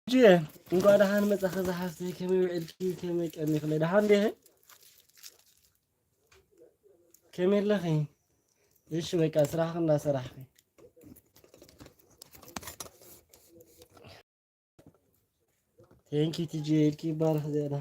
ጂ፣ እንኳዕ ደሓን መጻኺ ዝሓፍተይ። ከመይ ውዒልኪ? ከመይ ቀኒኽለይ? ደሓን ዲኺ? ከመይ ኣለኺ? እሺ፣ በቃ ስራሕኺ እንዳሰራሕኺ። ቴንኪ ቲጂ፣ ኢድኪ ይባረኽ ዝያዳ።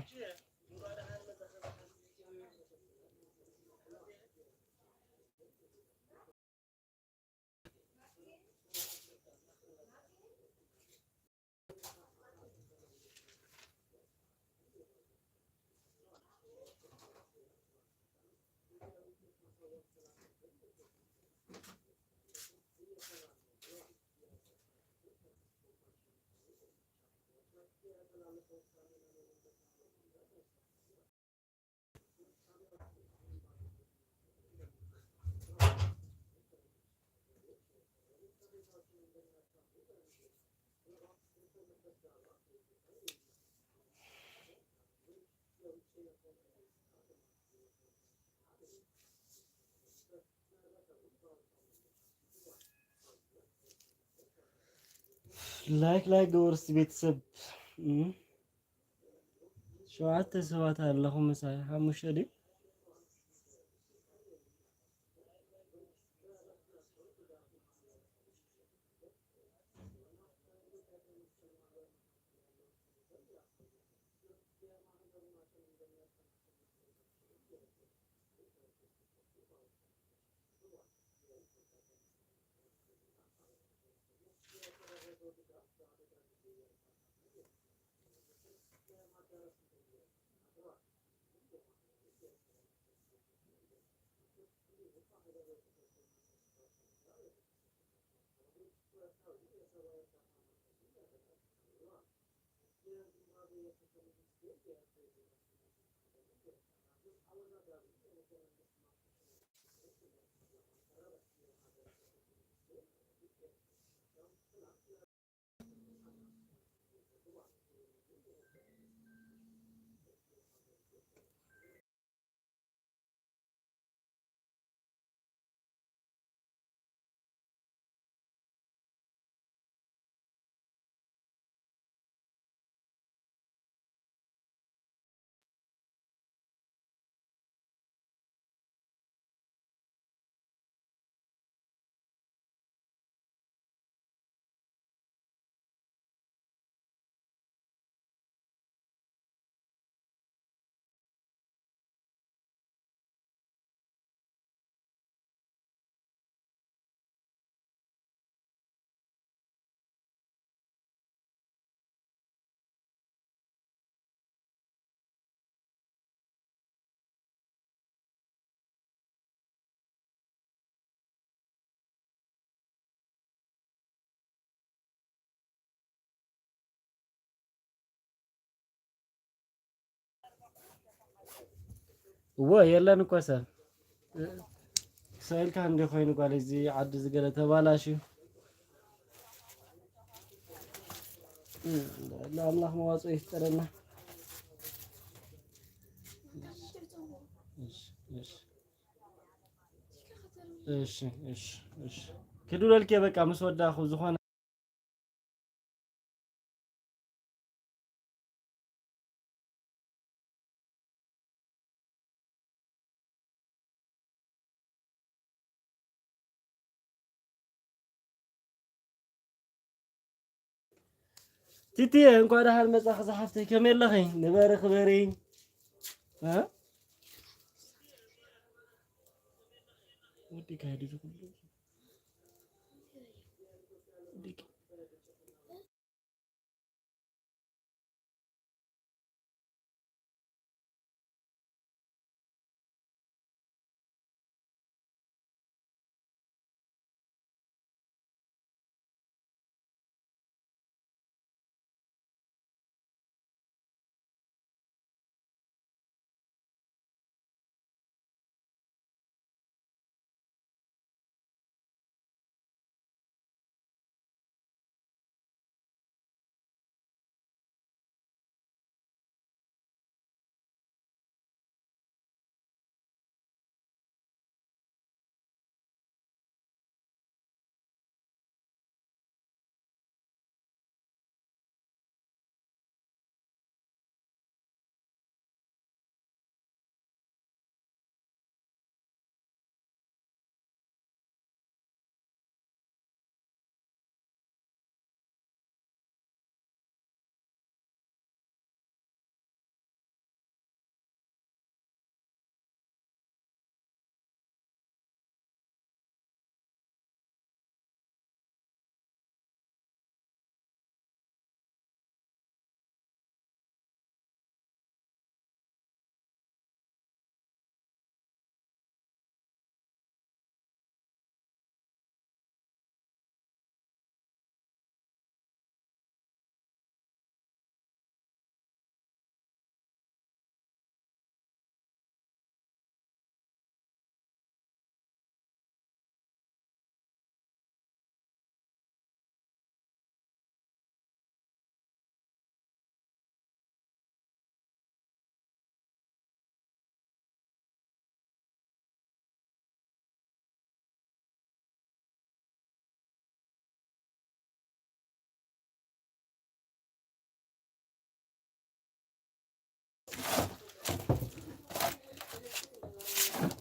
ላይክ ላይክ ግበሩ እስቲ ቤተሰብ። እም። ሸውዓተ ሰባት ኣለኹም ምሳይ፣ ሓሙሽተ ድዩ? እወ የለን እኮ ሰብ። ሰኢልካ እንደ ኮይኑ ጓል እዚ ዓዲ ዝገለ ተባላሽዩ። ለአምላክ መዋጽኦ ይፍጠረና። እሺ፣ እሺ፣ እሺ፣ እሺ፣ እሺ። ክድውለልኪ በቃ ምስ ወዳኹ ዝኾነ ቲቲ፣ እንኳዕ ደሓን መጻኺ ዝሓፍተይ። ከመይ ኣለኺ? ንበሪ ክበሪ። እ? ወዲ ካይዲ ዝኩሉ።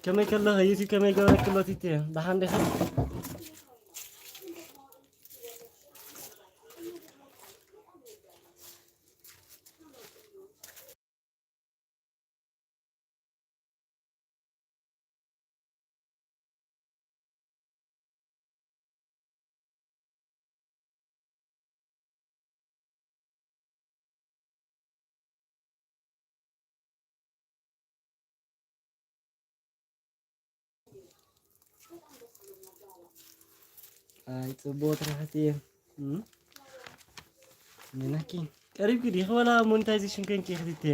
ከመይ ከለኸ ዩቲ ከመይ ገበረክሎ ቲቲ? ደሓን ዲኻ? ኣይ ጽቡቅ ትራሕቲ እየ። እም? ነናኪ ቀሪብኪ ዲኺ ወላ ሞኔታይዜሽን ኮንኪ ክልተ?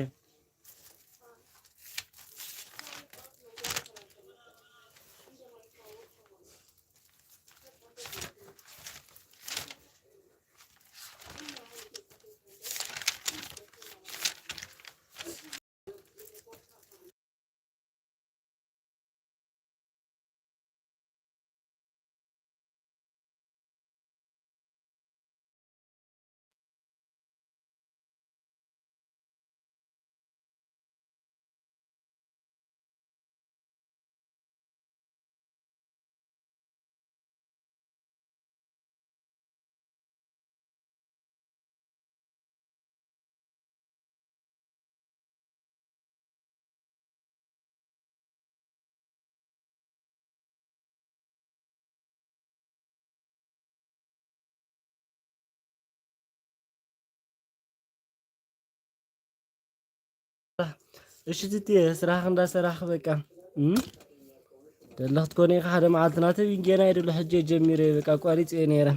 እሺ ትትየ ስራሕ እንዳሰራሕ በቃ እም? ደለኽት ኮነ ኢኻ ሓደ መዓልቲ ናተይ ጌና ይደሎ ሕጂ ጀሚረ በቃ ቋሪጽ እየ ነይረ።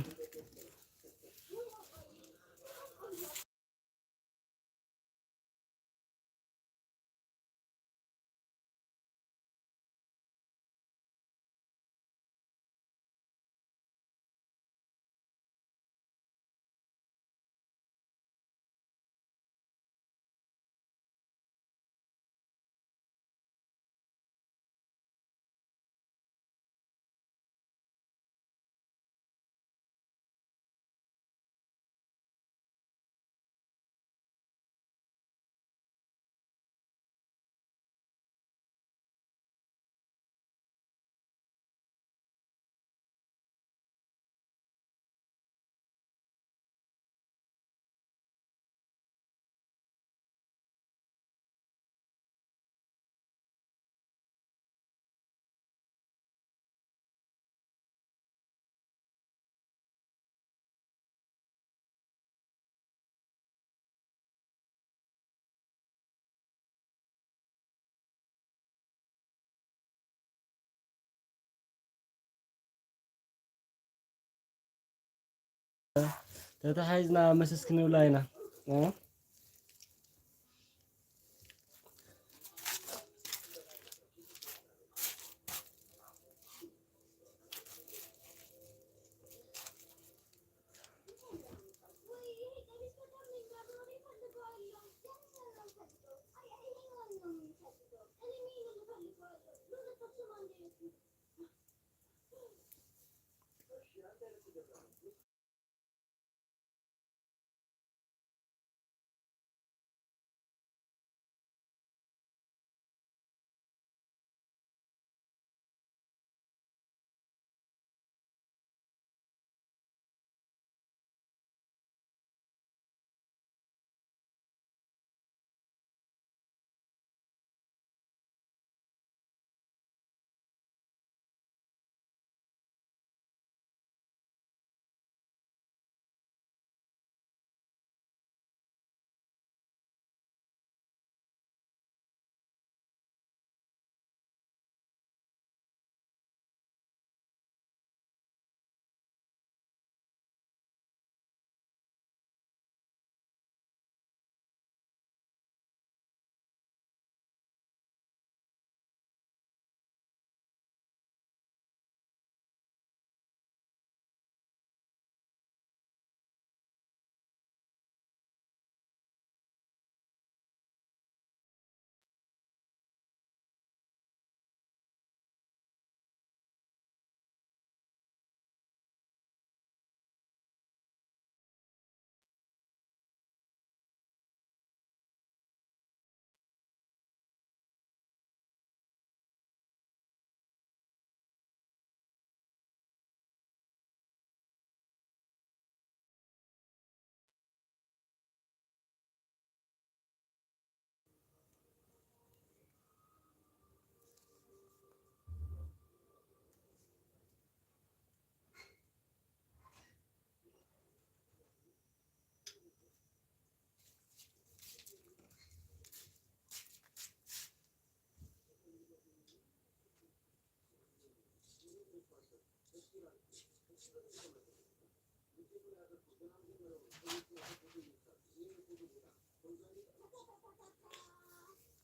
ተታሒዝና መሰስ ክንብላ ኢና። እ?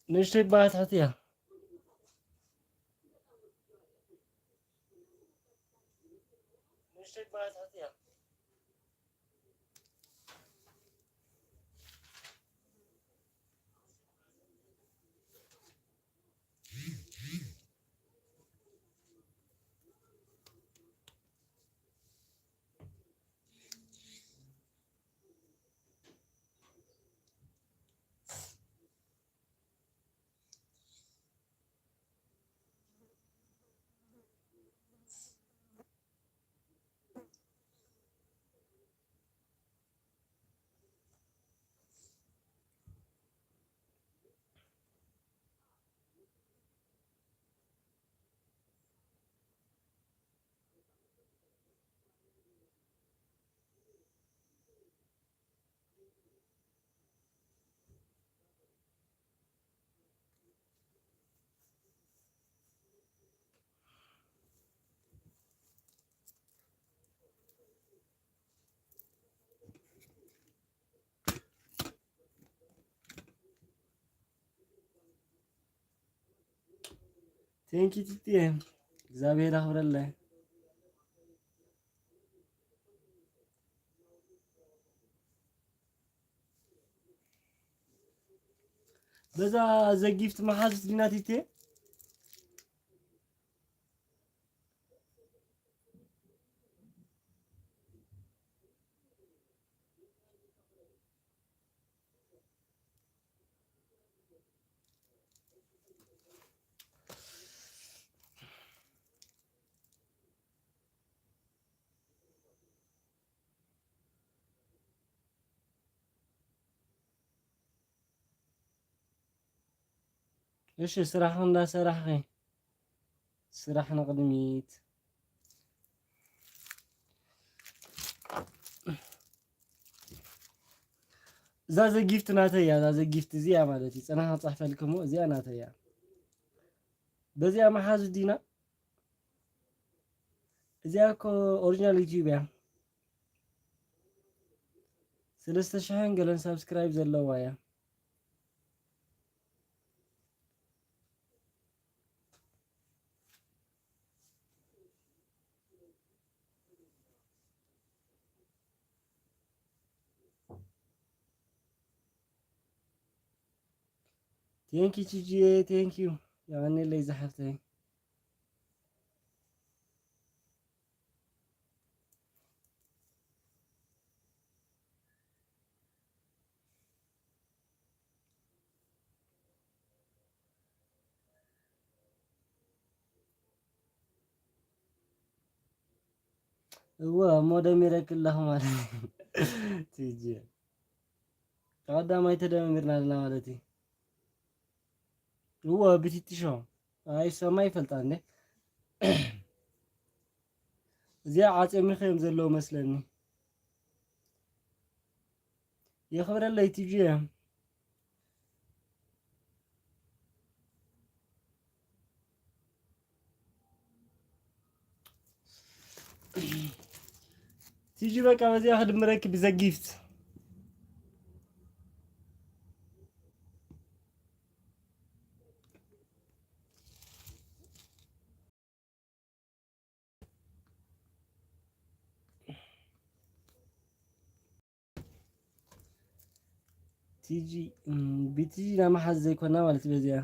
ንእሽተይ ባትሕት እያ። ንእሽተይ ባትሕት እያ። ቴንኪ ቲቲ፣ እግዚኣብሔር ኣኽብረለይ። በዛ ዘጊፍት መሓዙት ዲና ቲቲ። እሺ፣ ስራሕ እንዳሰራሕኺ፣ ስራሕ ንቕድሚት። እዛ ዘጊፍት ናተይ እያ፣ እዛ ዘጊፍት እዚኣ ማለት እዩ። ጽናሕ ክጻሕፈልክሞ እዚኣ ናተይ እያ። በዚኣ መሓዙ ዲና። እዚኣ እኮ ኦሪጂናል ዩቲዩብ እያ። ሰለስተ ሽሕን ገለን ሳብስክራይብ ዘለዋ እያ። ቴንኪ ቺጂዬ፣ ቴንኪዩ። የቐኔለይ ዝሓፍተይ። እወ፣ እሞ ደሚረኪ ኣለኹ ማለት እዩ። ቲጂ። ቀዳማይ ተደማሚርና ኣለና ማለት እዩ። እወ፣ ብቲቲ ሾው። ኣይሰማ ይፈልጣ እንዴ? እዚኣ ዓጽዮምልኺ እዮም ዘለዉ መስለኒ። የኽብረለይ ቲጂ። ቲጂ በቃ በዚኣ ክድምረኪ ብዘጊፍት። ቲጂ፣ እም፣ ብቲጂ ናመሓዝ ዘይኮና ማለት እዩ በዚኣ።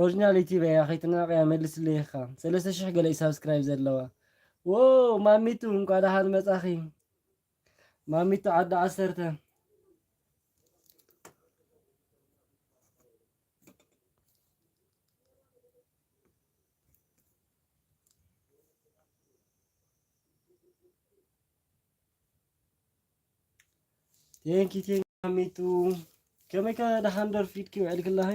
ኦሪጂናል ዩቲዩብ እያ፣ ከይትናቕ እያ፣ መልስለይ ኢኻ። ሰለስተ ሽሕ ገለ እዩ ሳብስክራይብ ዘለዋ። ዎ፣ ማሚቱ፣ እንኳዕ ደሓን መጻኺ። ማሚቱ ዓዲ ዓሰርተ። ቴንኪ፣ ቴንኪ፣ ማሚቱ። ከመይ ከ ደሓን ዶ ኣርፊድኪ ውዒልኪ ኣለኺ?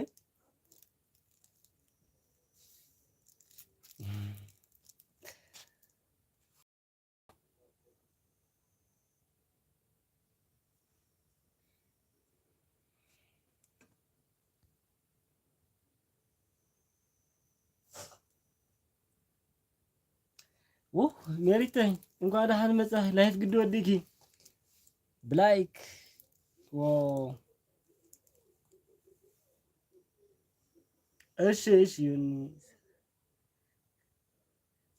ው፣ ሜሪተይ፣ እንኳዕ ደሓን መጻኺ። ላይፍ ግዲ ወዲእኪ ብላይክ። ዎ። እሺ፣ እሺ፣ ዮኒ።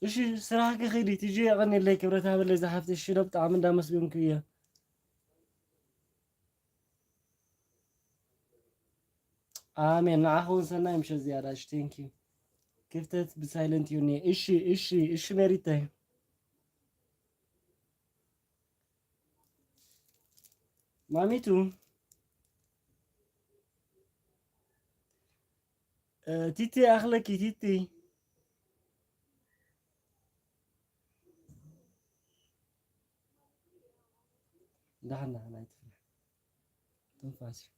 እሺ፣ ስራሕኪ ኺዲ፣ ቲጂ፣ የቐንየለይ፣ ክብረት ሃበለይ ዝሓፍተይ። እሺ፣ ዶ ብጣዕሚ እንዳመስገንኩ እየ። ኣሜን። ንዓኺ እውን ሰናይ ምሸት ዝያዳ። እሺ፣ ቴንክ ዩ። ክፍተት ብሳይለንት ዩ እኔ። እሺ፣ እሺ፣ እሺ፣ ሜሪተይ። ማሚቱ። እ፣ ቲቲ ኣኽለኪ፣ ቲቲ። ደሓን፣ ደሓን፣ ኣይትፍርሒ። ትንፋስ እዩ።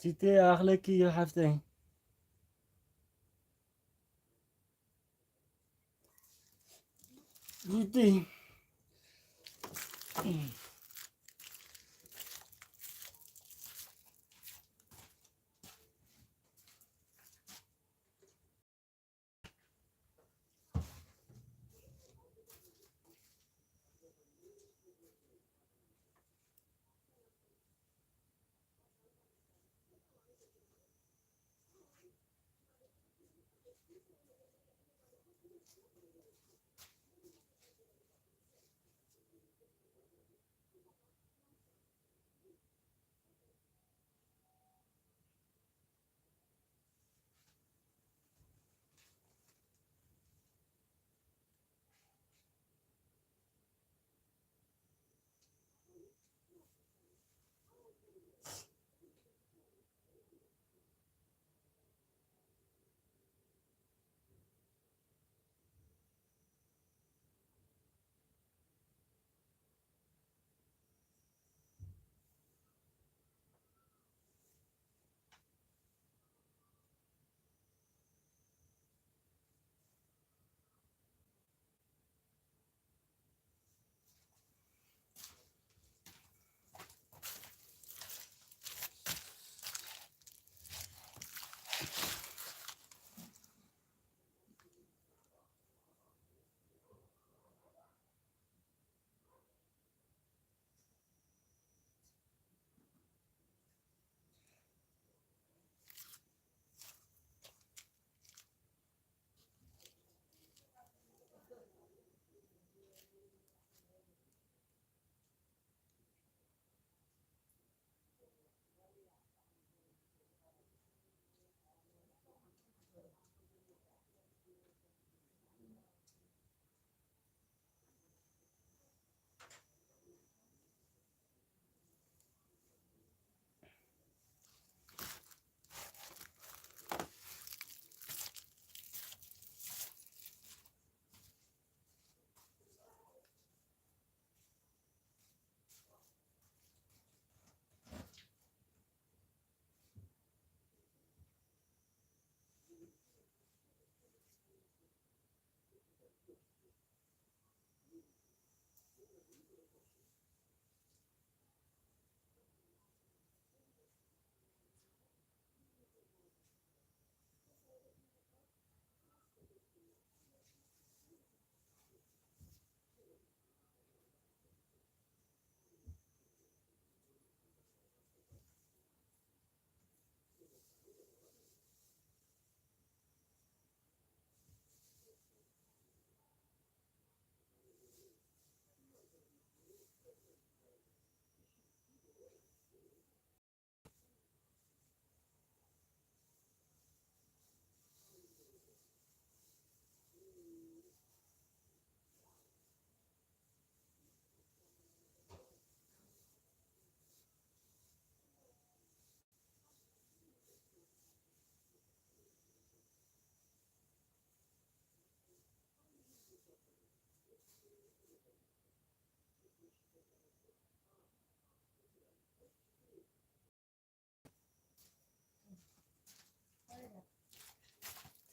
ቲቲ ኣኽለኪ እዩ ሓፍተይ። ቲቲ።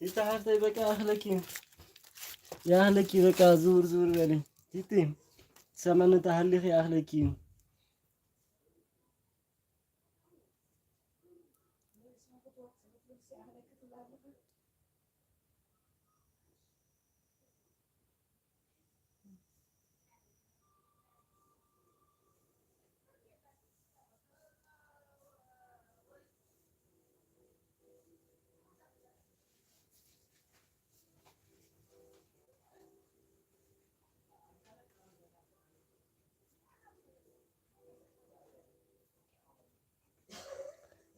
ቲቲ ሓፍተይ በቃ ይኣኽለኪ እዩ። ይኣኽለኪ በቃ ዝውር ዝውር በሊ። ቲቲ ትሰምዕኒ ተሃሊኺ ይኣኽለኪ እዩ።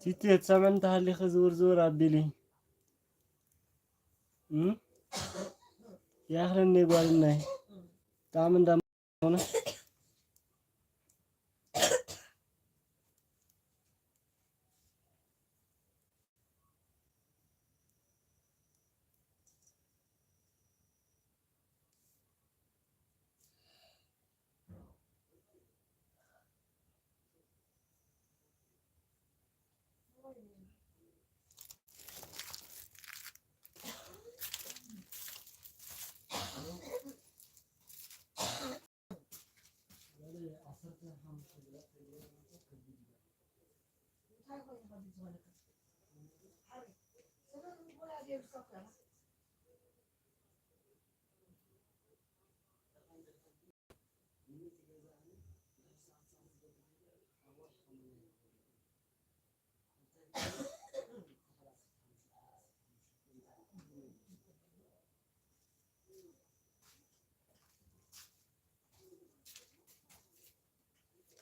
ቲቲ ትሰምዕኒ ተሃሊኺ ዝውር ዝውር ኣቢሊ። እም? ይኣኽለኒ ጓልናይ። ብጣዕሚ እንዳ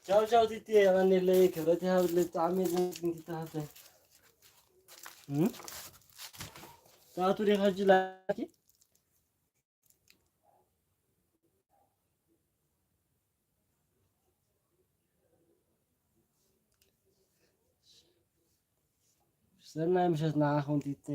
ቻው ቻው ቲቲ፣ የቐንየለይ፣ ክብረት ይሃብለይ፣ ብጣዕሚ እየ ዘመስግን ቲቲ ሓፍተይ። እም? ትኣቱ ዲኻ ሕጂ ላኪ? ሰናይ ምሸት ንዓኹም ቲቲ።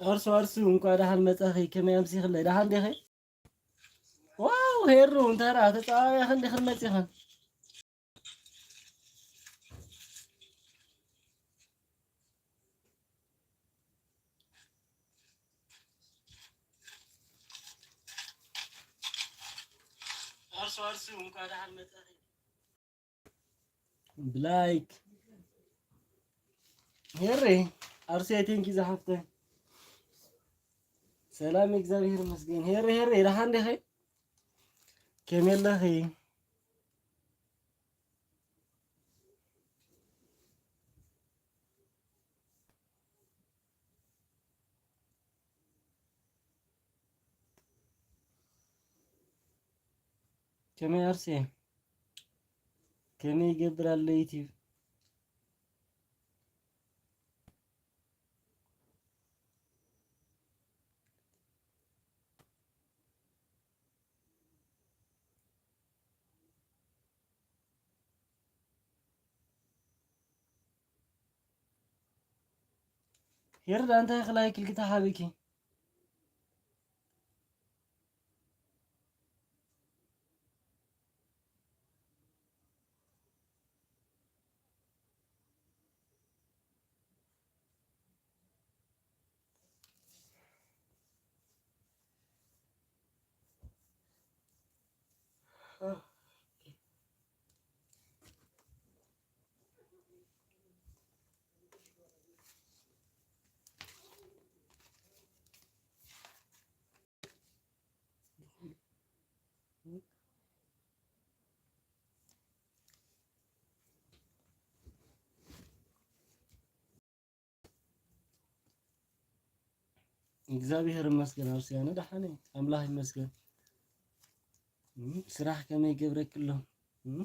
ኣርሱ ኣርሱ፣ እንኳ ደሓን መጻኺ። ከመይ ኣምሲኽለይ? ደሓን ዲኺ? ዋው፣ ሄሩ፣ እንተ ደኣ ተጻዋያ ክንዲ ክንመጽ ኢኽን። ኣርሱ ኣርሱ፣ እንኳ ደሓን መጻኺ። ብላይክ ሄሪ፣ ኣርሴ፣ ቴንኪ ዝሓፍተ። ሰላም፣ እግዚኣብሔር ይመስገን። ሄሪ፣ ሄሪ፣ ደሓን ዲኺ? ከመይ ኣለኺ? ከመይ ኣርሴ? ከመይ ይገብር ኣሎ ዩቲዩብ? ሄርዳ እንታይ ክላይ ክልክታ ሓቢኪ? እግዚኣብሔር ይመስገን፣ ኣብ ስያነ ደሓን እየ። ኣምላኽ ይመስገን። እም፣ ስራሕ ከመይ ይገብረኪ ኣሎ? እም?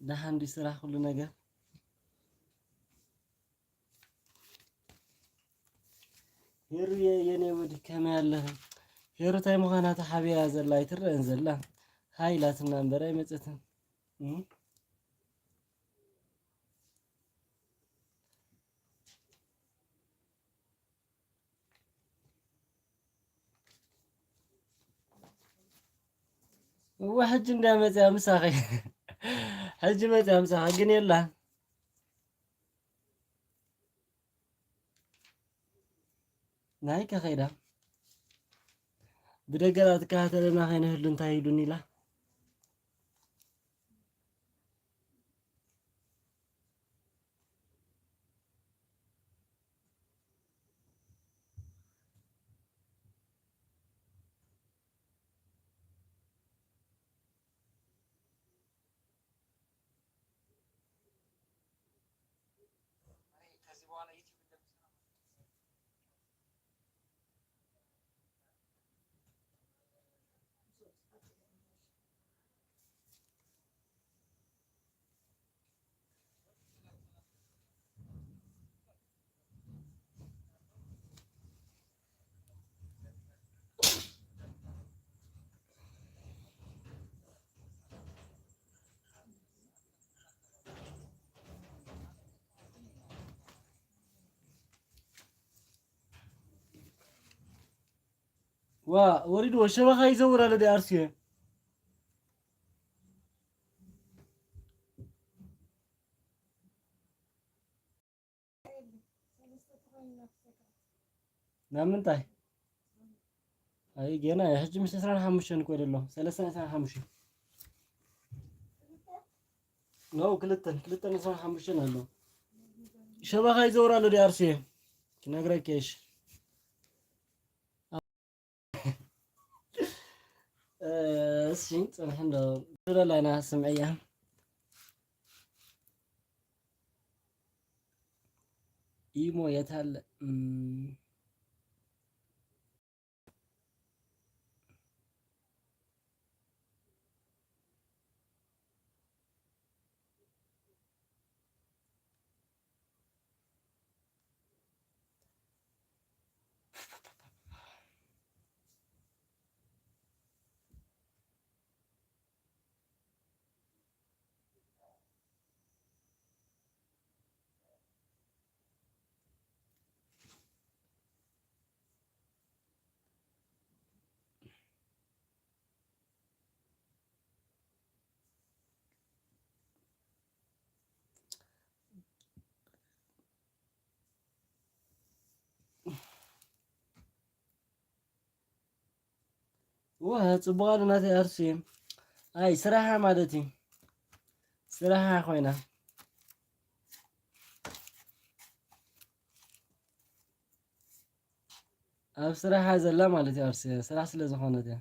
ደሓን ድዩ ስራሕ፣ ኩሉ ነገር? ሄሩየ፣ የኔ ውድ፣ ከመይ ኣለኺ? ሄሩ ታይ ምዃና ተሓቢኣ ዘላ ኣይትረአን ዘላ። ሃይ ኢላትና እምበር ኣይመጸትን። እም? እወ፣ ሕጂ እንዳ መጽያ ምሳኺ። ሕጂ መጽያ ምሳኺ፣ ግን የላ። ናይ ከኸይዳ ብደገ ትከታተለና ከይንህሉ እንታይ ይብሉኒ ኢላ። ዋ፣ ወሪድዎ፣ ሸበኻ ይዘውር ኣሎ ዲ ኣርሲዮ። ናብ ምንታይ? ኣይ፣ ገና እዩ። ሕጂ ምስ ዕስራን ሓሙሽተን እኮ ዘሎ። ሰለስተን ዕስራን ሓሙሽተን። ኖ፣ ክልተን፣ ክልተን ዕስራን ሓሙሽተን ኣሎ። ሸበኻ ይዘውር ኣሎ ዲ ኣርሲዮ። ክነግረኪ እሺ። እሺ፣ ጽንሕ እንዶ ደላና ስምዕያ። ኢሞ የት ኣለ? እም። ወ ጽቡቕ ኣሎ ናተይ ኣርሲ። ኣይ ስራሓ ማለት እዩ። ስራሓ ኮይና ኣብ ስራሓ ዘላ ማለት እዩ። ኣርሲ ስራሕ ስለ ዝኾነት እያ።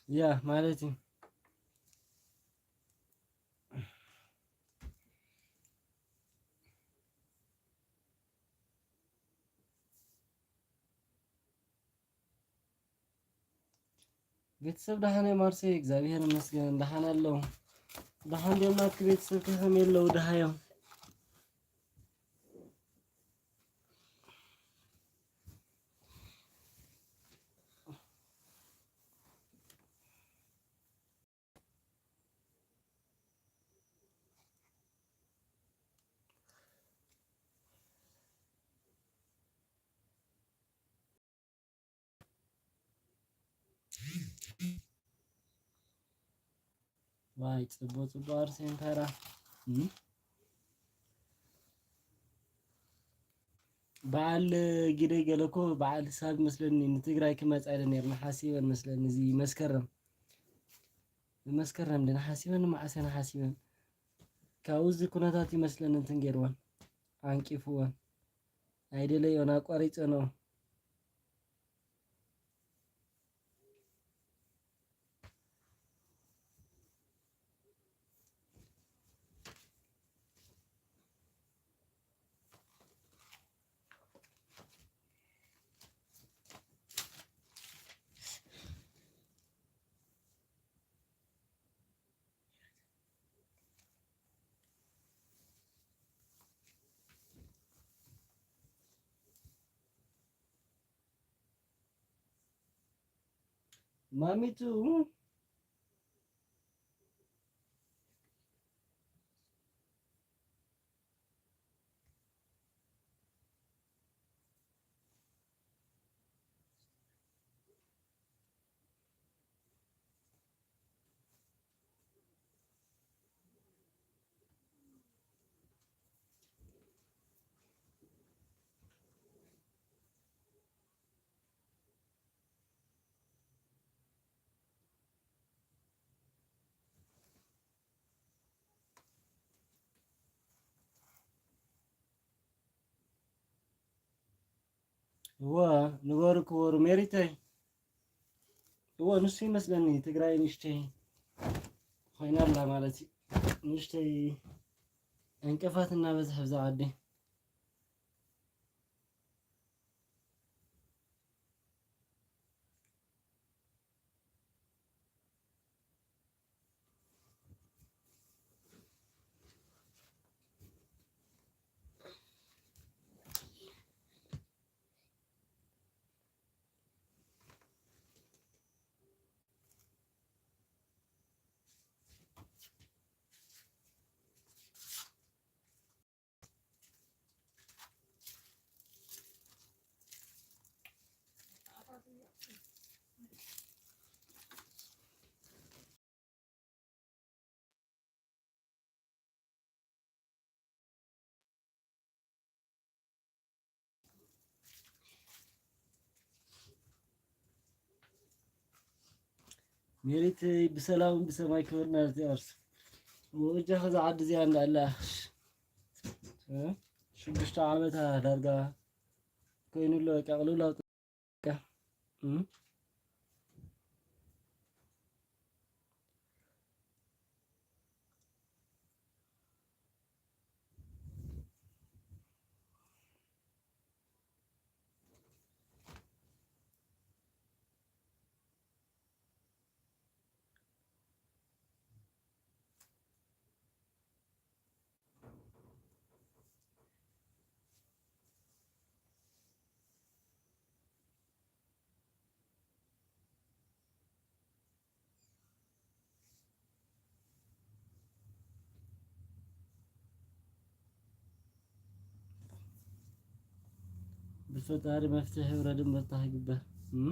ያ ማለት እዩ። ቤተሰብ ደሓን እዮም ኣርሰይ፣ እግዚኣብሔር ይመስገን ደሓን ኣለዉ። ደሓን ድዮም ናትኪ ቤተሰብ ከ ከመይ ኣለዉ? ደሃዮም? ዋይ ጽቡቅ ጽቡቅ ኣርሴን ተራ እም? በዓል ግደይ ገለ እኮ በዓል ሳብ መስለኒ ንትግራይ ክመጻ ኢለ ነይርና ሓሲበን መስለኒ እዚ መስከረም መስከረም ድና ሓሲበን መዓሰና ሓሲበን ካብኡ እዚ ኩነታት ይመስለኒ እንትን ገይርወን ዓንቂፍወን ኣይደለዮን ኣቋሪጸንኦ። ማሚቱ እወ ንገሩ ክበሩ ሜሪተይ እወ ንሱ ይመስለኒ ትግራይ ንሽተይ ኮይና ኣላ ማለት እዩ። ንሽተይ ዕንቅፋት እናበዝሐ ብዛ ዓዲ ሜሪት ብሰላም ብሰማይ ክብር ናብቲ ኣርስ ወጃ ከዛ ዓዲ እዚኣ እንዳላ ሽዱሽተ ዓመታ ዳርጋ ኮይኑ ኣሎ። በቃ ቅልውላው በቃ ፈጣሪ መፍትሒ ይውረድ እምበር እንታይ ይግበር? እም?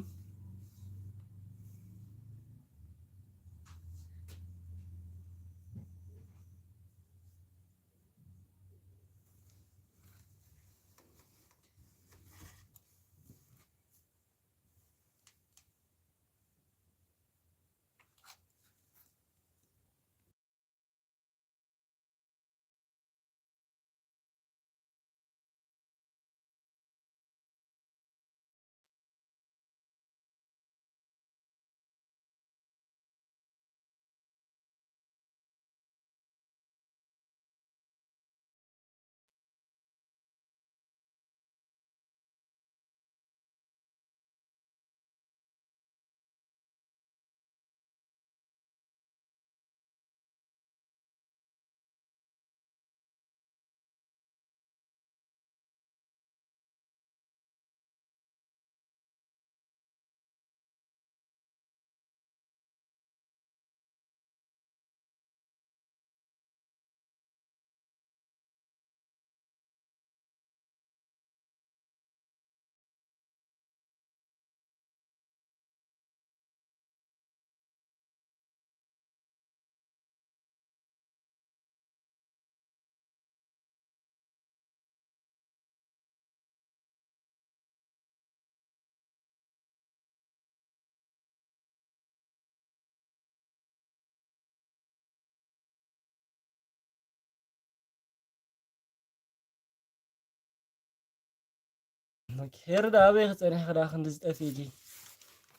ሄሪ ዳ ኣበይ ክጸኒሕኺ ዳ ክንዲ ዝጠፍእኪ?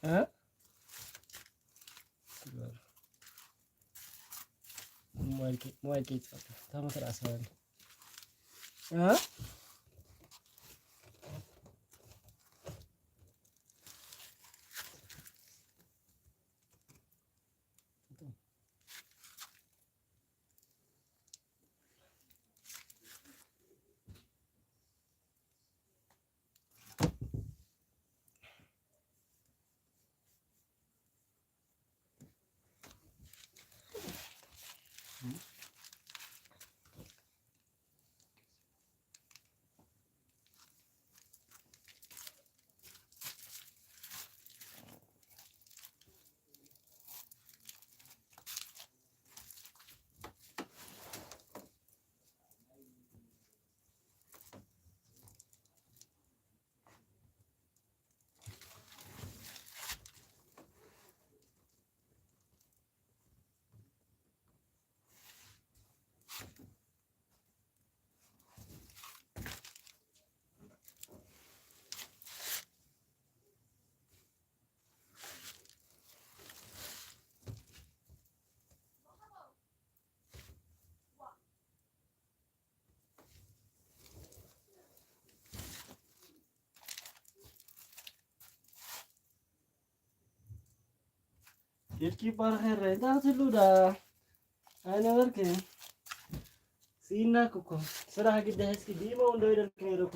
እ? ሞባይልኪ፣ ሞባይልኪ ይጥፋእ። ተመክር ኣሰባኒ። እ? ኢድኪ ይባረኽ። ሄረ እንታይ ክትህሉ ዳ ኣይነበርክን? ስኢናክ እኮ ስራሕ ግዲ ሒዝኪ ዲሞ እንዶ ኢለልክ ነይረ እኮ።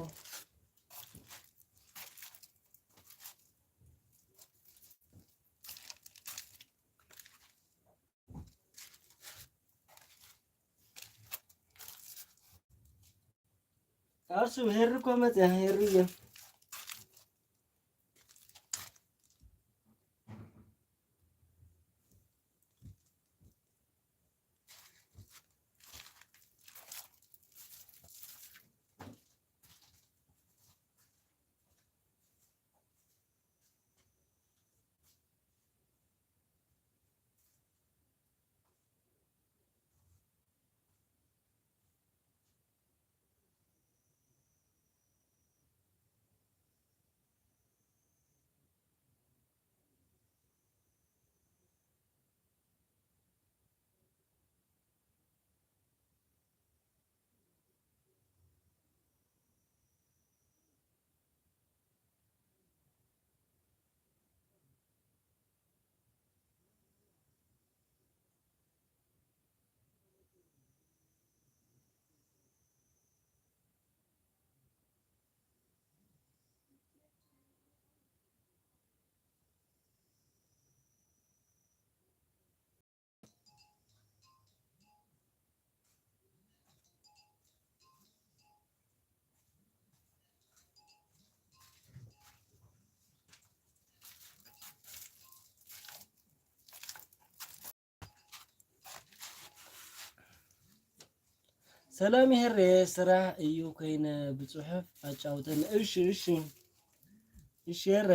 ኣሱ ሄሪ እኮ መጽያ ሄሪ እየ። ሰላም ይሄሬ፣ ስራሕ እዩ ኮይነ ብጽሑፍ ኣጫውተን። እሺ፣ እሺ፣ እሺ፣ ሄሬ።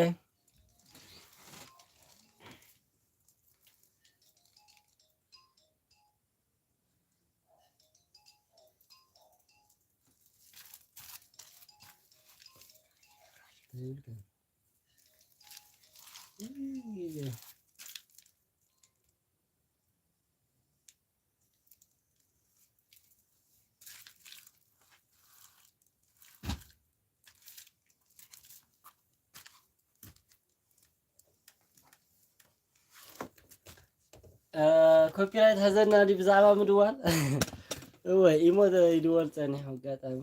ኮፒራይት ሐዘና ድዩ ብዛዕባ ምድዋል? እወ፣ ኢሞ ደ ይድወል ጸኒሑ ኣጋጣሚ።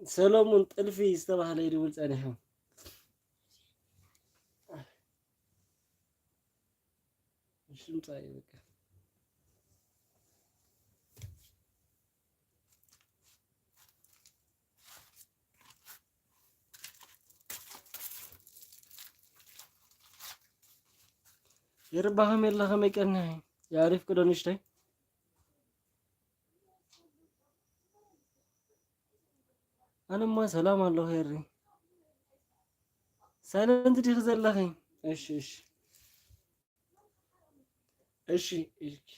ሰሎሙን ጥልፊ ዝተባህለ ይድውል ጸኒሑ። እሺ፣ ምጻእ እዩ በቃ። ይርባኸም የለ ከመይ ቀኒሐ? የኣሪፍ ቅዶ ንእሽተይ? ኣነማ ሰላም ኣለኹ ሄሪ። ሳይለንት ዲኺ ዘለኺ? እሺ፣ እሺ። እሺ፣ እሺ።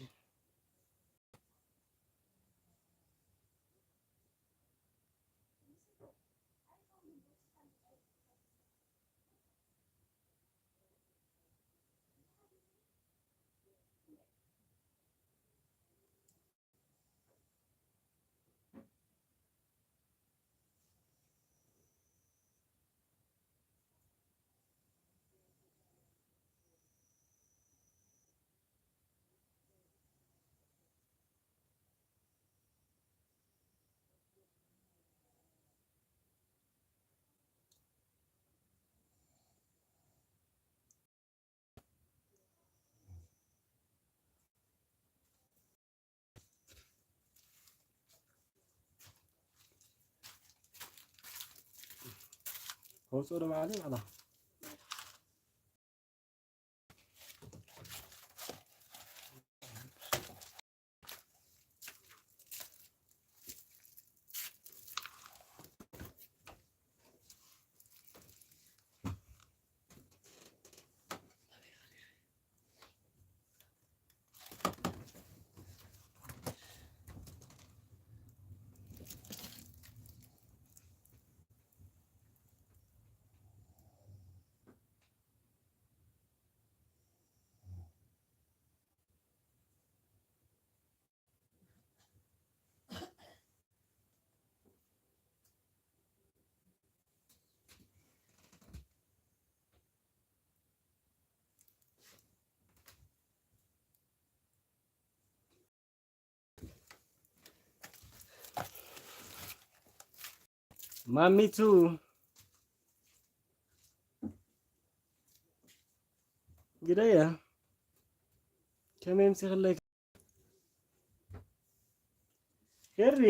ከውፅኦ ዶ መዓለይ ናዕላ? ማሚቱ ግደያ ከመይ ምሲኽለይ ሄሪ።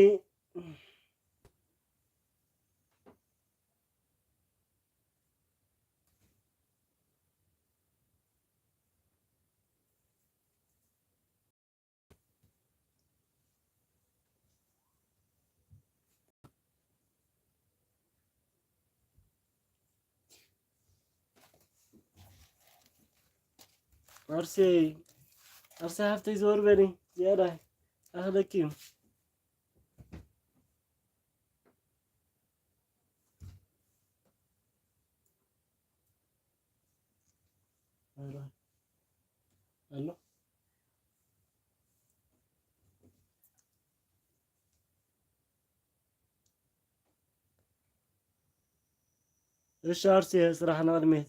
ኣርሴ፣ ኣርሴ ሃፍተይ ዘወር በሊ ዝያዳ ኣኽለኪ እዩ። ኣሎ። እሺ ኣርሲ ስራሕ ንቕድሚት።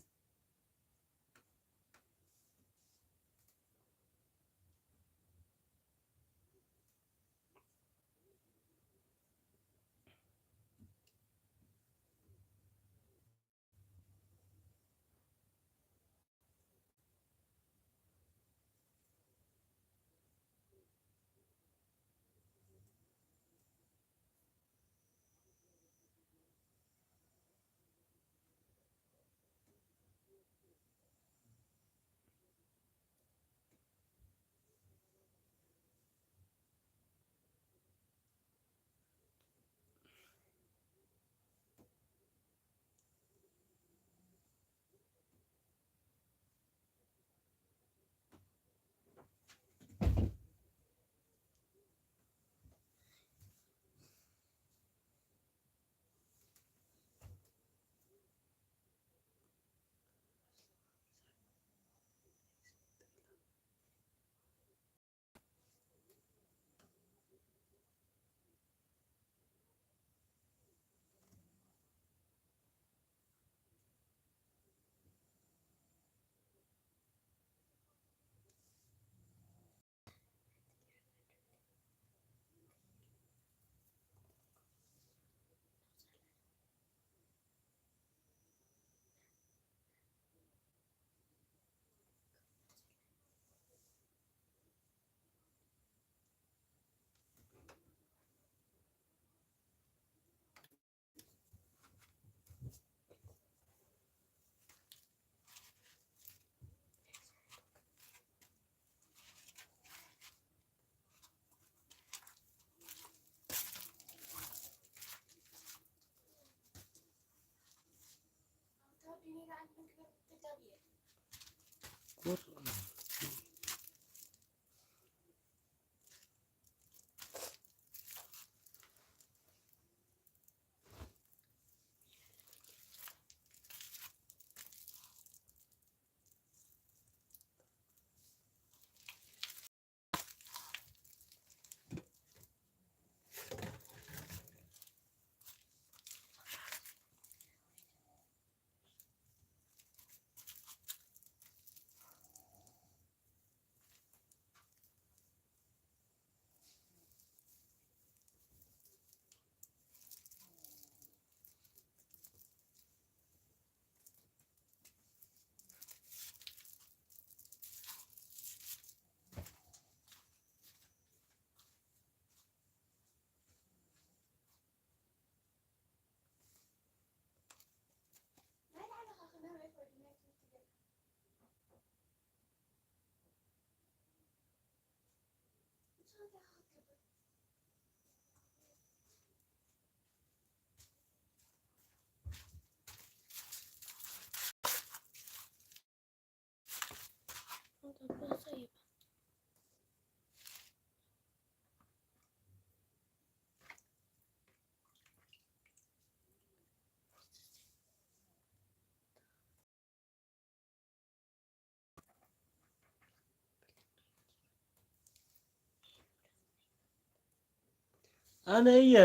ኣነ እየ፣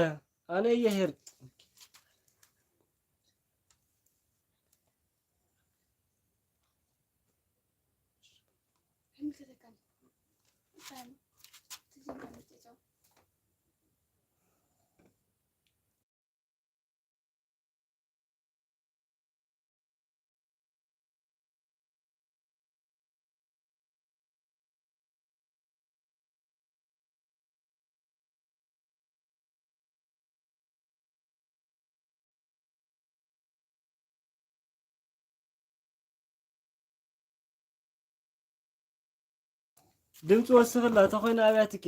ኣነ እየ ሄርጥ። ድምፂ ወስኽላ ተኾይኑ ኣብያትኪ።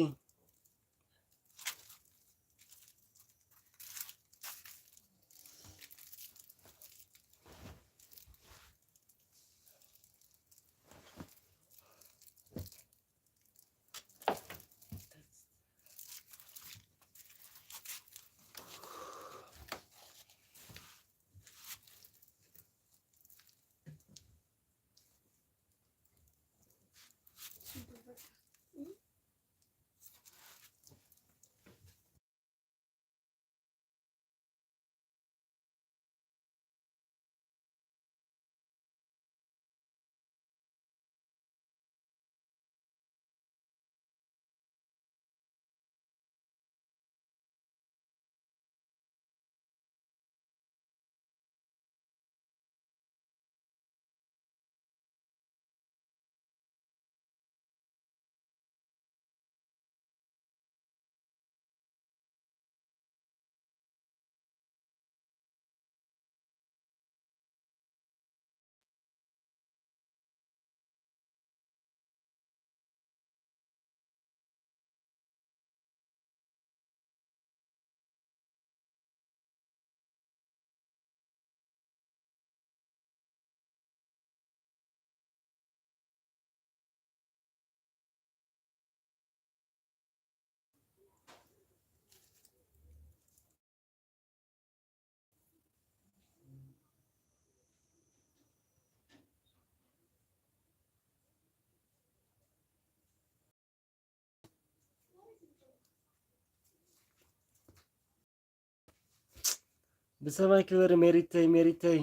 ብሰማይ ክብሪ ሜሪተይ፣ ሜሪተይ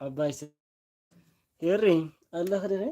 ዓባይ ሰ-፣ ሄሪ ኣለኺ ዲኺ?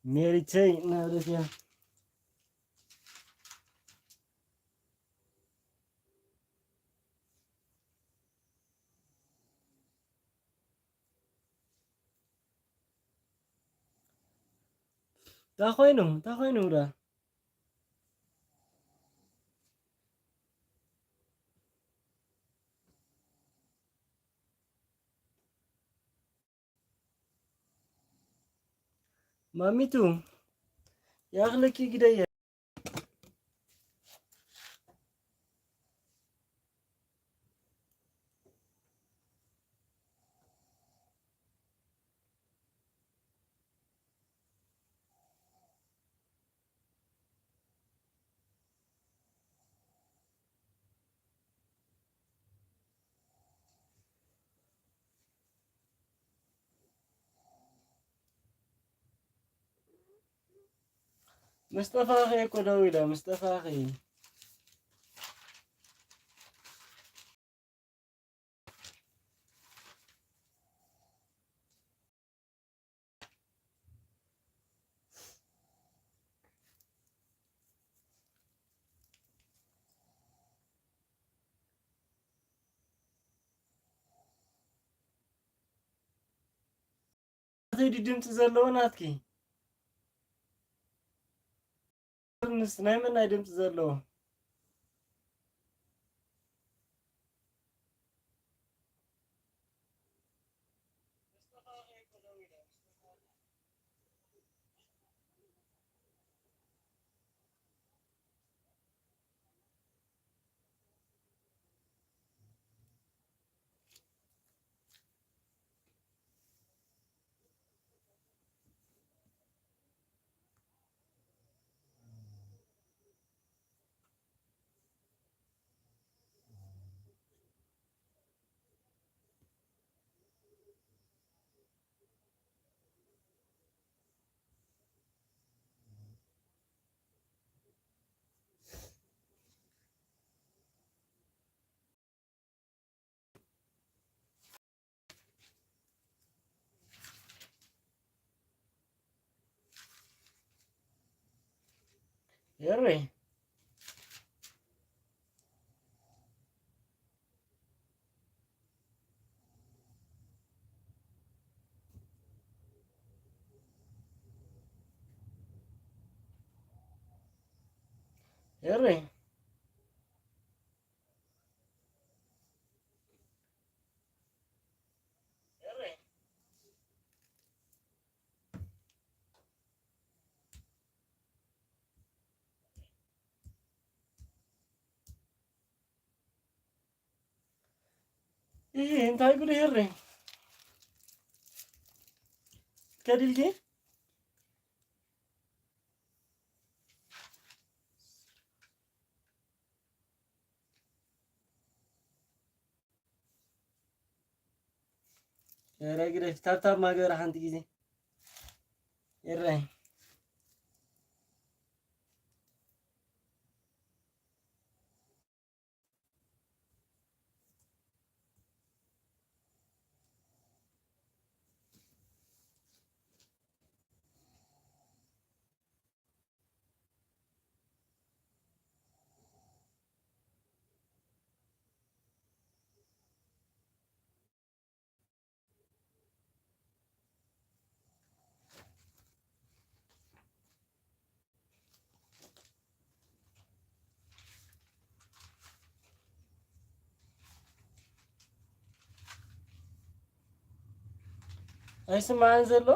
ሜሪተይ እናበለት እያ። እንታይ ኮይኑ? እንታይ ኮይኑ ዳ? ማሚቱ፣ ይኣኽለኪ ግደየ። ምስ ጠፋኺ እኮ ደው ኢለ፣ ምስ ጠፋኺ። ናተይ ድዩ ድምፂ ዘለዎ ናትኪ? ምስ ናይ መን ናይ ድምፂ ዘለዎ? ኤሪ። ኤሪ። እሂ፣ እንታይ ጉድ ይሄሪ? ከዲልኪ? ኧረ ግደፊ፣ ታብታብ ማገበረ ሓንቲ ግዜ። ኤረይ። ኣይስማዕን ዘሎ።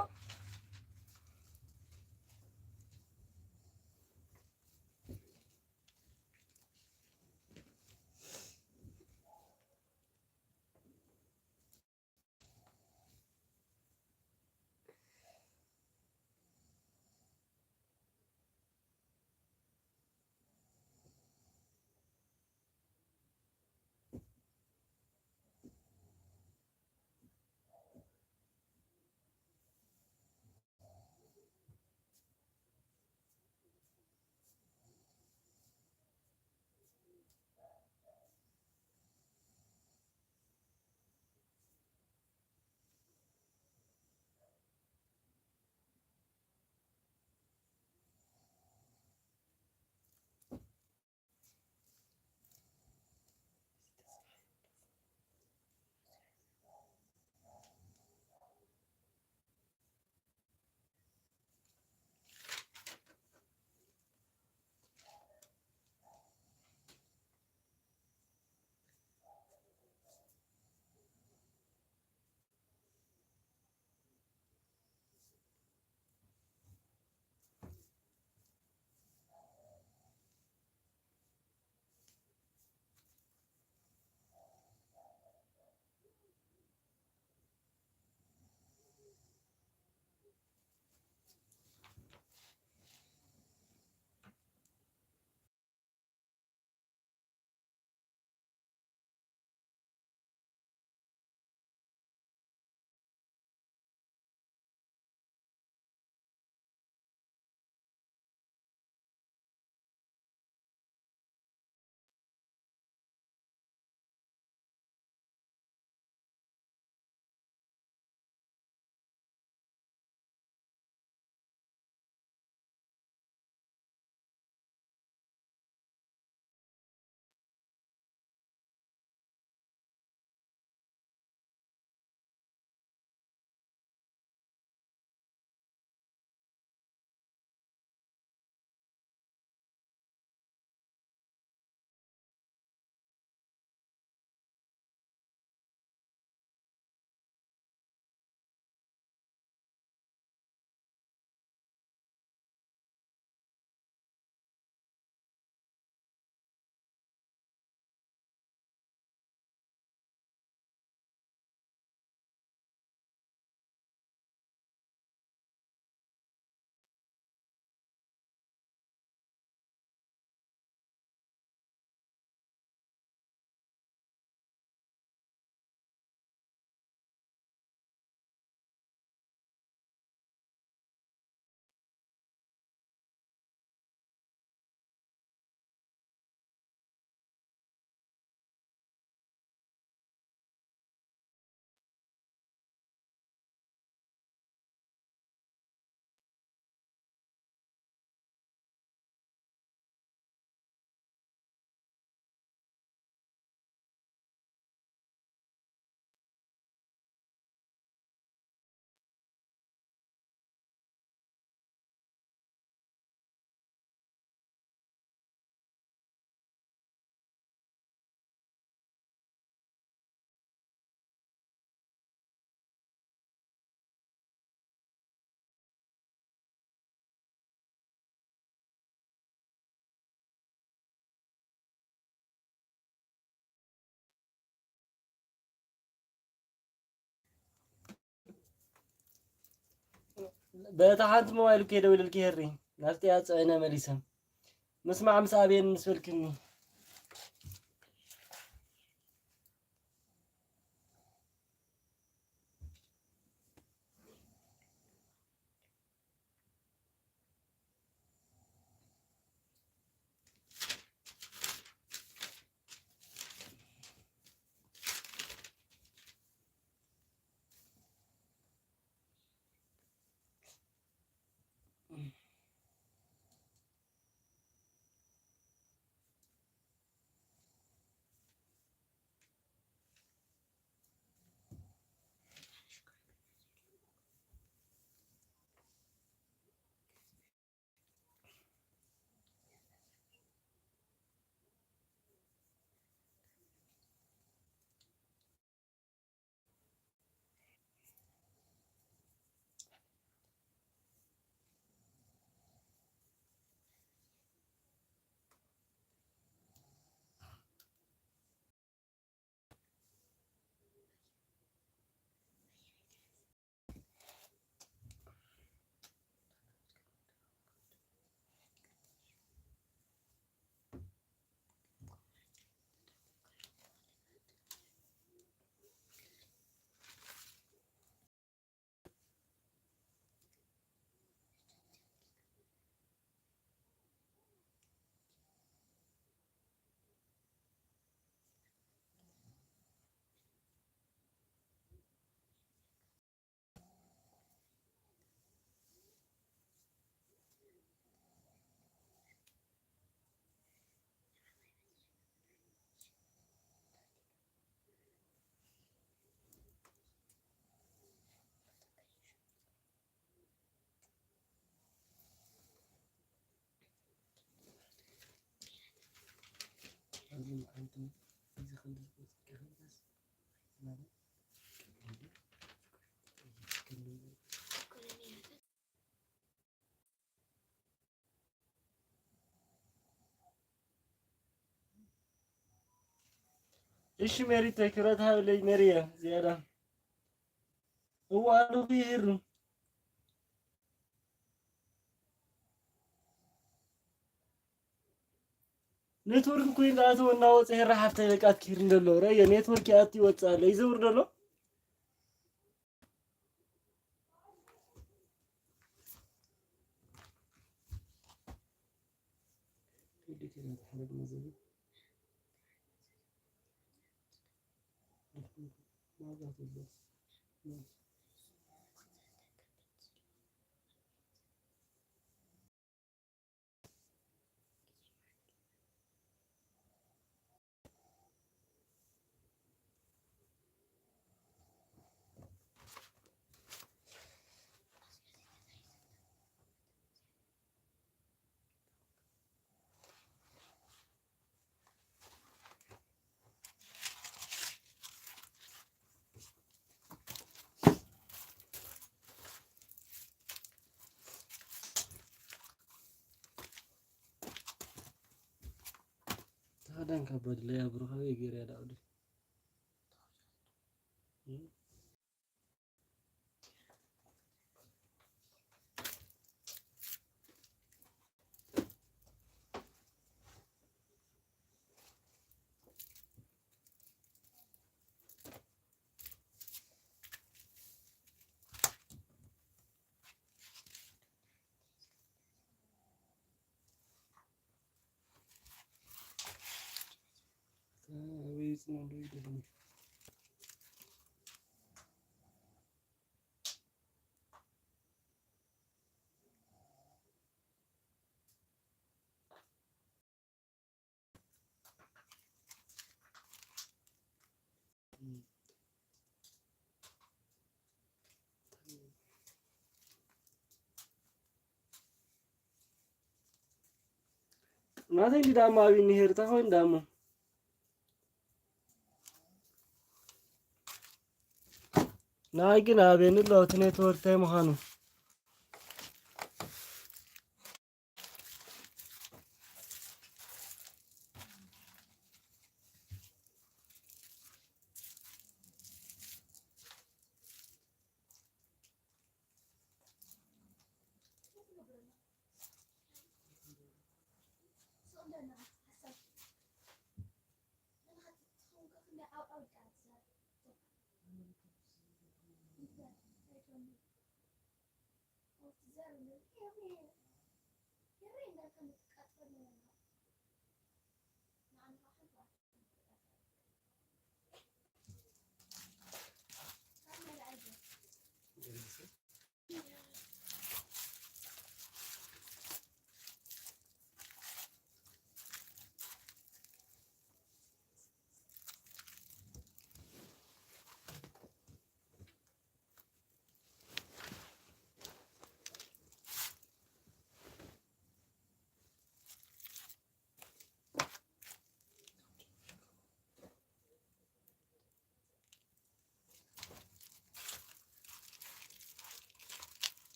በታ ሓንቲ ሞባይል እኮ ደዊለልኪ ሄሪ፣ ናብቲ እያ ጽዒነ መሊሰ። ምስማዕ ምስ ኣቤን ምስ በልክኒ። እሺ ሜሪ፣ ትኩረት ሃብለይ ሜሪየ፣ ዝያዳ እዋኑ ይህሩ። ኔትወርክ እኮ እንዳኣተወ እናወፀ፣ ሄራ ሓፍተይ፣ በቃ ትኪር እንደሎ ረየ፣ ኔትወርክ ይኣቲ ይወፅእ ኣሎ፣ ይዘውር ደሎ። ታዳን ካብ በድለያ ብሩኻዊ ገይረ ያዳውዲ። ናተይ እንዲ ዳማ ኣብይ ንሄር እንታይ ኮይኑ ዳማ? ናይ ግን ኣበይ ንሎ እቲ ኔትወርክ እንታይ ምዃኑ?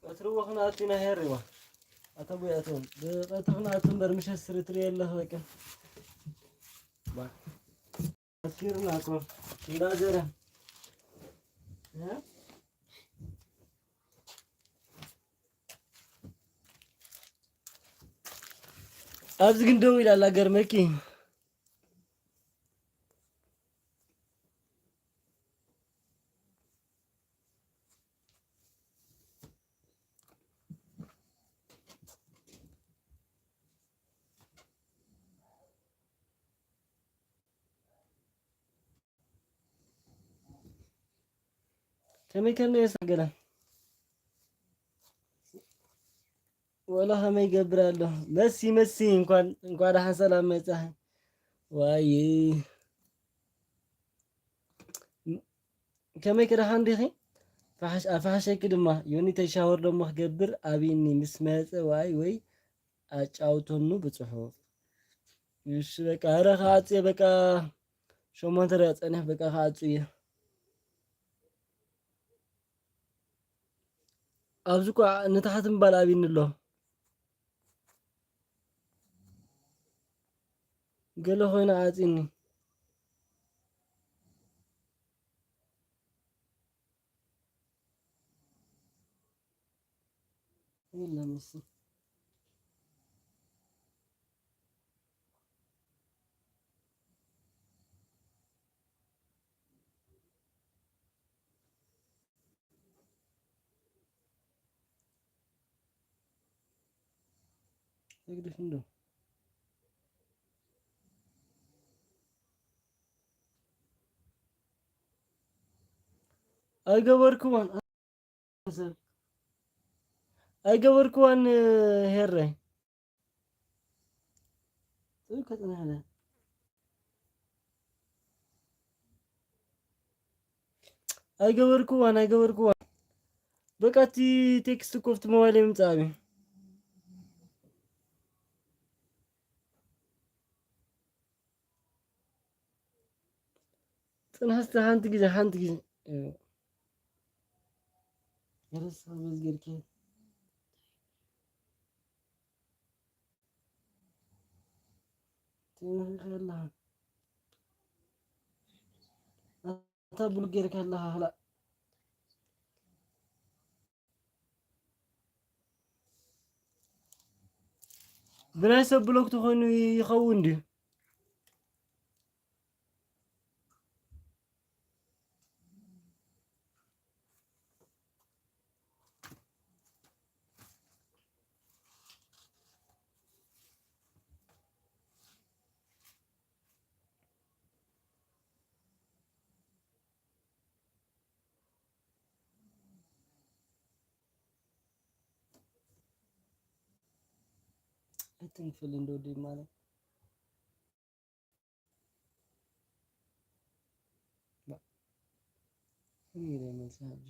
ቀትሪ ወኽና ኣቲና ሄሪዋ። ኣታ ቡያቶም፣ ብቐትሪ ኽና ኣቲ እምበር ምሸት ስሪ ትርኢ ኣለኽ በቃ። ባ። ኣስኪርና እኮ። እንዳዘረ። እ? ኣብዚ ግን ደው ኢላ ኣላ ገርመኪ። ከመይ ከነ የሳገለ ወላ ከመይ ይገብር ኣሎ። መሲ፣ መሲ፣ እንኳን፣ እንኳን ደሓን ሰላም መጻኺ። ዋይ። ከመይ ከ ደሓን ዲኺ? ፋሕሽ-፣ ኣፋሕሸኪ ድማ። ዮኒ ተሻወር ደሞ ክገብር ኣብይኒ ምስ መጸ ዋይ ወይ ኣጫውተኑ ብጽሑ። እሺ በቃ፣ ኧረ ክዓጽየ በቃ፣ ሸሞንተ ደቂቕ ጸኒሕ በቃ ክዓጹ እየ። ኣብዚ እኮ ንታሕቲ ምባል ኣብይኒ ኣሎ። ገለ ኮይኑ ዓጺኒ። የለን እሱ። ይግድፍ እንዶ። ኣይገበርክዎን። ኣይገበርክዋን ሄረ። ጽብቅ ከጽንሐለ። ኣይገበርክዋን፣ ኣይገበርክዋን። በቃ እቲ ቴክስት እኮ ኣብቲ ሞባይል የምጽእ ኣብዩ። ጽንሕ እስቲ ሓንቲ ግዜ፣ ሓንቲ ግዜ። እ፣ ረሳ መዝገድኪ። ትምህሪ ከላ። ኣታ ብሉክ ጌርካ ኣለኻ፣ ክላእ። ብናይ ሰብ ብሎክ ተኾይኑ ይኸውን ድዩ? ኣይትንፍል እንዶ ድዩ ማለት? ባ-፣ ፍሉይ ኢለ መልሲ ሕጂ።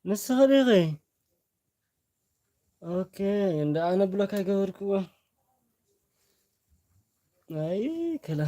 ንስኺ ዲኺ? ኦኬ፣ እንደ ኣነ ብሎክ ኣይገበርክዎ። ኣይ፣ ከላ።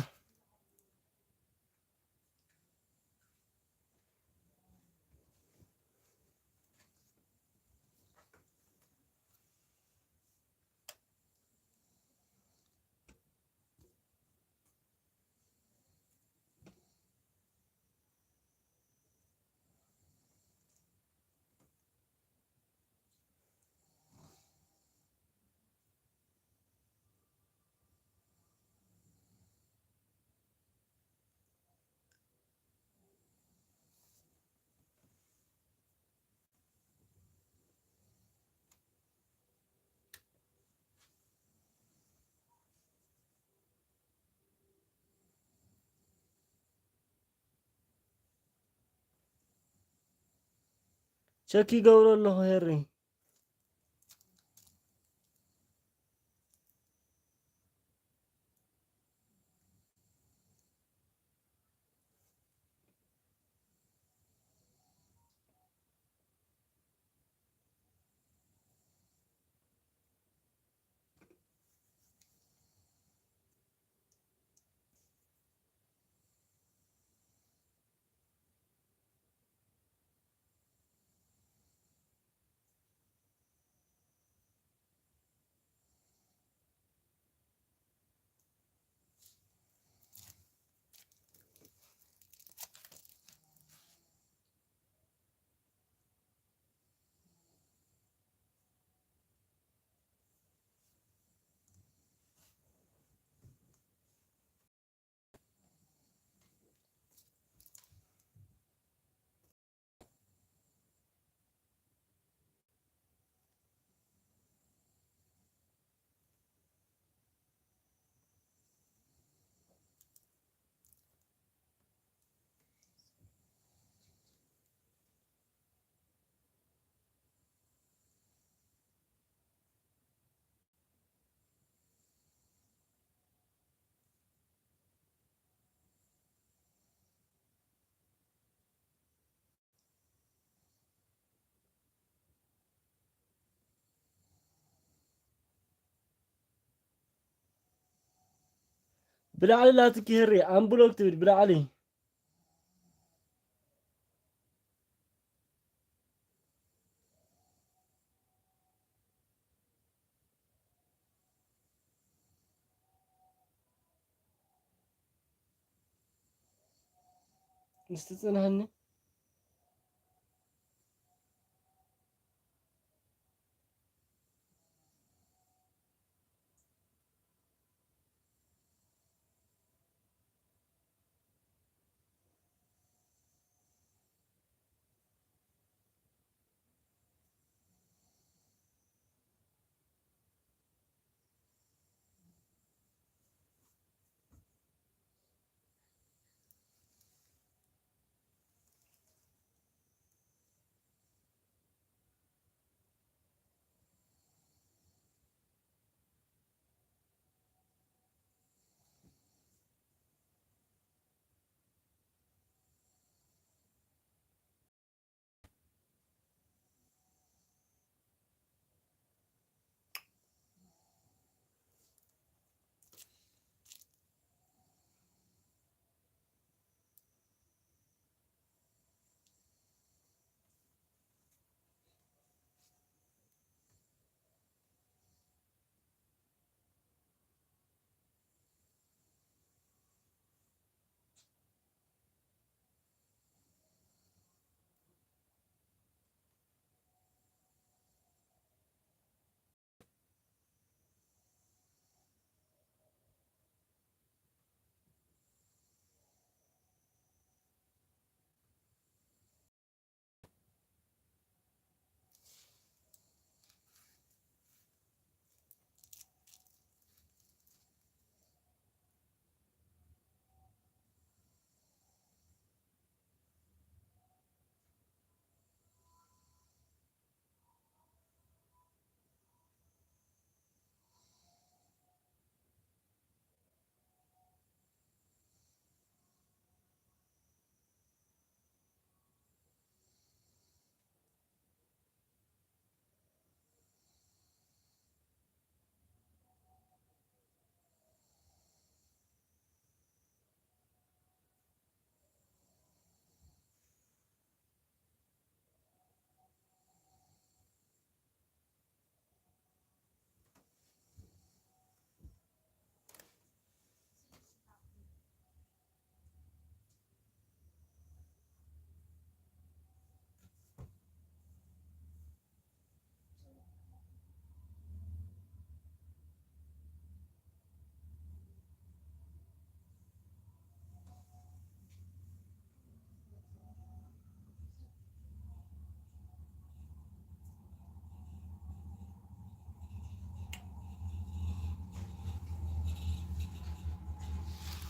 ቸክ ይገብሮ ኣለኹ ሄሪ። ብላዕሊ ላትኪ ህሪ ኣምብሎክ ትብል ብላዕሊ። ምስቲ ጽንሃኒ።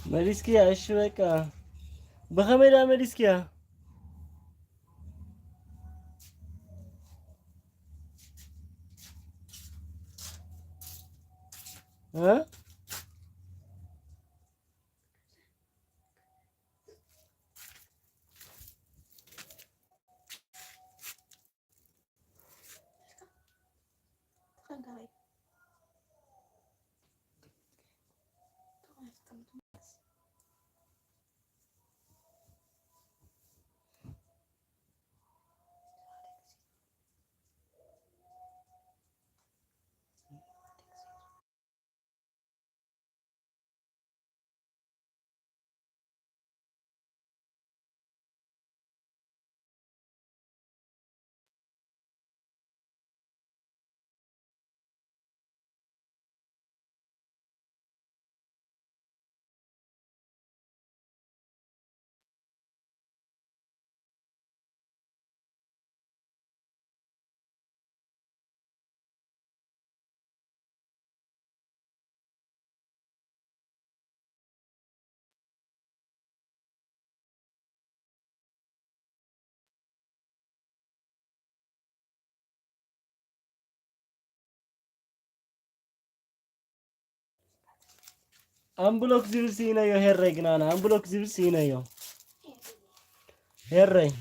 መሊስክያ? እሺ በቃ። ብኸመይ ደኣ መሊስክያ? እ? ኣምብሎክ ዝብል ስኢነዮ ሄረይ፣ ግናና ኣምብሎክ ዝብል ስኢነዮ ሄረይ።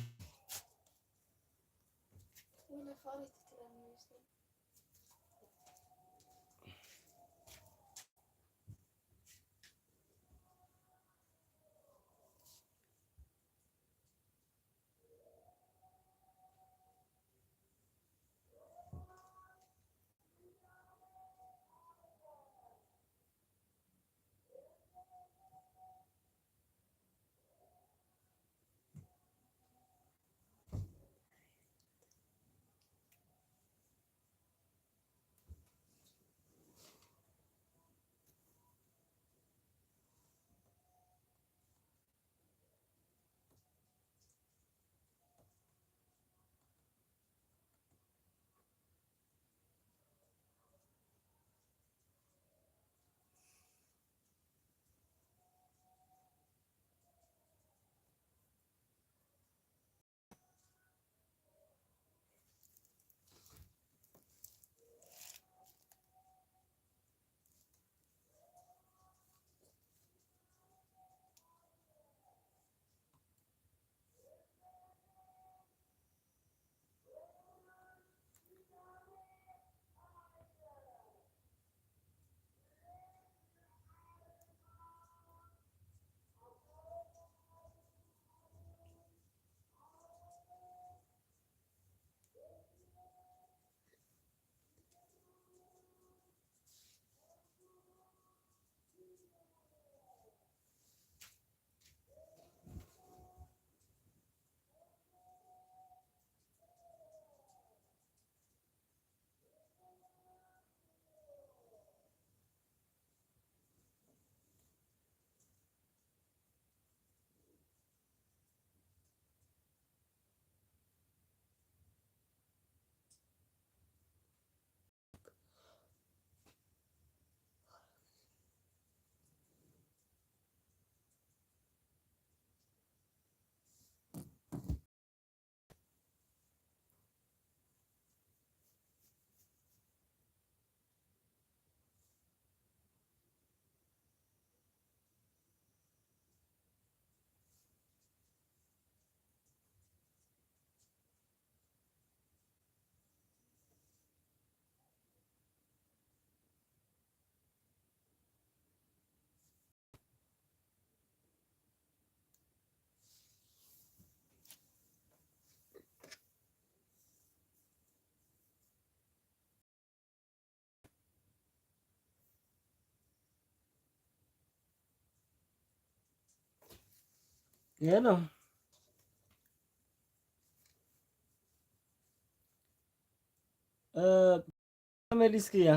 ሄሎ። እ፣ መሊስክያ?